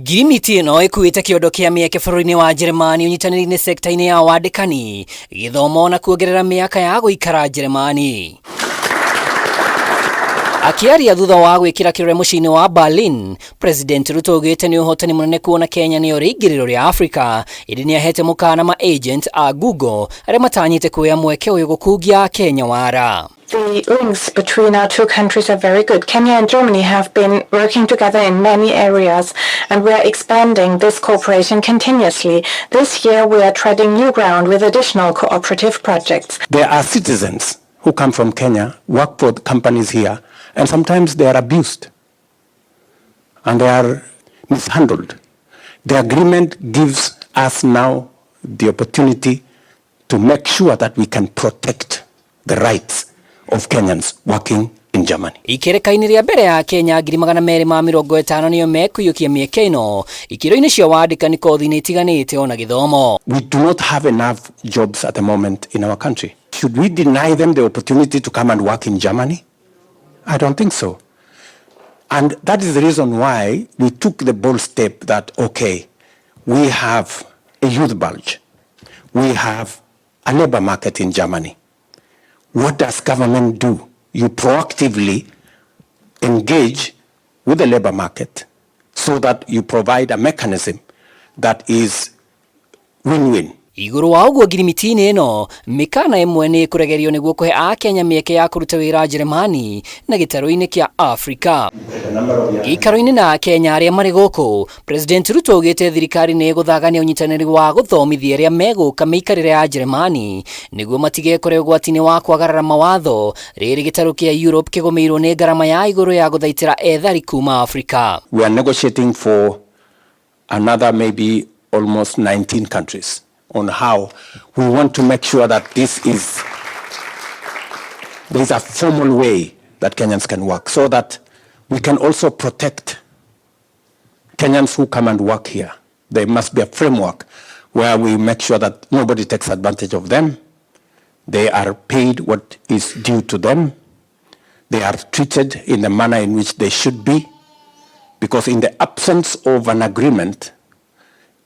Ngirimiti ĩno ĩkuĩte kĩondo kĩa mĩeke bũrũri-inĩ wa Njeremani ũnyitanĩri-inĩ sekta-inĩ ya wandĩkani, gĩthomo na kuongerera mĩaka ya gũikara Njeremani. Akĩaria thutha wa gwĩkĩra kĩrore mũciĩ-inĩ wa Berlin, President Ruto augĩte nĩ ũhotani mũnene kuona Kenya nĩyo rĩingĩrĩro rĩa Afrika, ĩndĩ nĩ ahete mũkana ma agent a Google arĩa matanyĩte kuoya mweke ũyũ gũkungia Akenya wara. The links between our two countries are very good. Kenya and Germany have been working together in many areas, and we are expanding this cooperation continuously. This year we are treading new ground with additional cooperative projects. There are citizens who come from Kenya, work for companies here, and sometimes they are abused and they are mishandled. The agreement gives us now the opportunity to make sure that we can protect the rights of Kenyans working in Germany. Ikereka-inĩ rĩa mbere ya Kenya 250,000 nĩo mekũiyũkia mĩeke ĩno ikĩro-inĩ cia wandĩkani kothi-inĩ itiganĩte ona gĩthomo. We do not have enough jobs at the moment in our country. Should we deny them the opportunity to come and work in Germany? I don't think so. And that is the reason why we took the bold step that, okay, we have a youth bulge. We have a labor market in Germany. What does government do? You proactively engage with the labor market so that you provide a mechanism that is win-win. Igũrũ wa ũguo ngirimiti-inĩ ĩno mĩkana ĩmwe nĩ ĩkũregerio nĩguo kũhe Akenya mĩeke ya kũruta wĩra Njeremani na gĩtarũ-inĩ kĩa Afrika. Gĩikaro-inĩ na Akenya arĩa marĩ gũkũ, President Ruto augĩte thirikari nĩ ĩgũthagania ũnyitanĩri wa gũthomithia arĩa megũka mĩikarĩre ya Njeremani nĩguo matigekore ũgwati-inĩ wa kwagarara mawatho rĩrĩ gĩtarũ kĩa Europe kĩgũmĩirwo nĩ ngarama ya igũrũ ya gũthaitĩra ethari kuma Afrika. We are negotiating for another maybe almost 19 countries on how we want to make sure that this is, there is a formal way that Kenyans can work so that we can also protect Kenyans who come and work here. There must be a framework where we make sure that nobody takes advantage of them. They are paid what is due to them. They are treated in the manner in which they should be. Because in the absence of an agreement,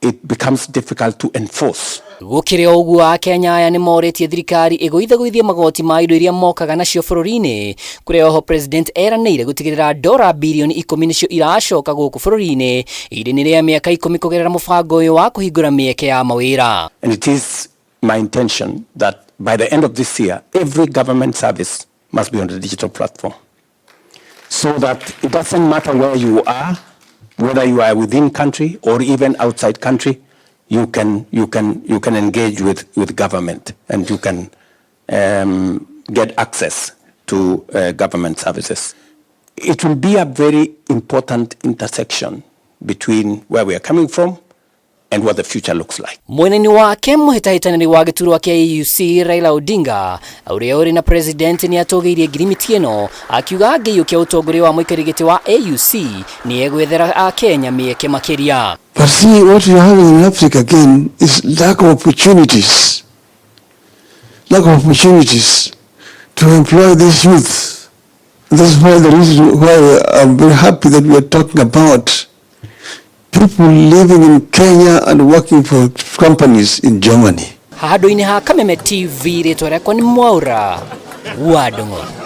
it becomes difficult to enforce. Gũkĩrĩ o ũguo Akenya aya nĩ morĩtie thirikari ĩgũithagũithie magoti ma indo iria mokaga nacio bũrũri-inĩ kũrĩa oho President eranĩire gũtigĩrĩra dora birioni 10 nĩcio iracoka gũkũ bũrũri-inĩ ihinda-inĩ rĩa mĩaka 10 kũgerera mũbango ũyũ wa kũhingũra mĩeke ya mawĩra. And it is my intention that by the end of this year, every government service must be on the digital platform. So that it doesn't matter where you are, whether you are within country or even outside country, you can engage with government and you can get access to government services. It will be a very important intersection between where we are coming from and what the future looks like. Mwena-inĩ wake mũhĩtahĩtanĩri wa gĩturwa kĩa AUC Raila Odinga ũrĩa ũrĩ na president nĩ atũgĩirie ngirimiti ĩno akiuga angĩiyũkia ũtongoria wa mũikarĩri gĩtĩ wa AUC nĩ egwethera Akenya mĩeke makĩria. But see, what we are having in Africa again is lack of opportunities. Lack of opportunities to employ these youth. That's why the reason why I'm very happy that we are talking about people living in Kenya and working for companies in Germany. Handũ-inĩ ha Kameme TV rĩtwa rĩakwa nĩ Mwaura wa Ndung'u.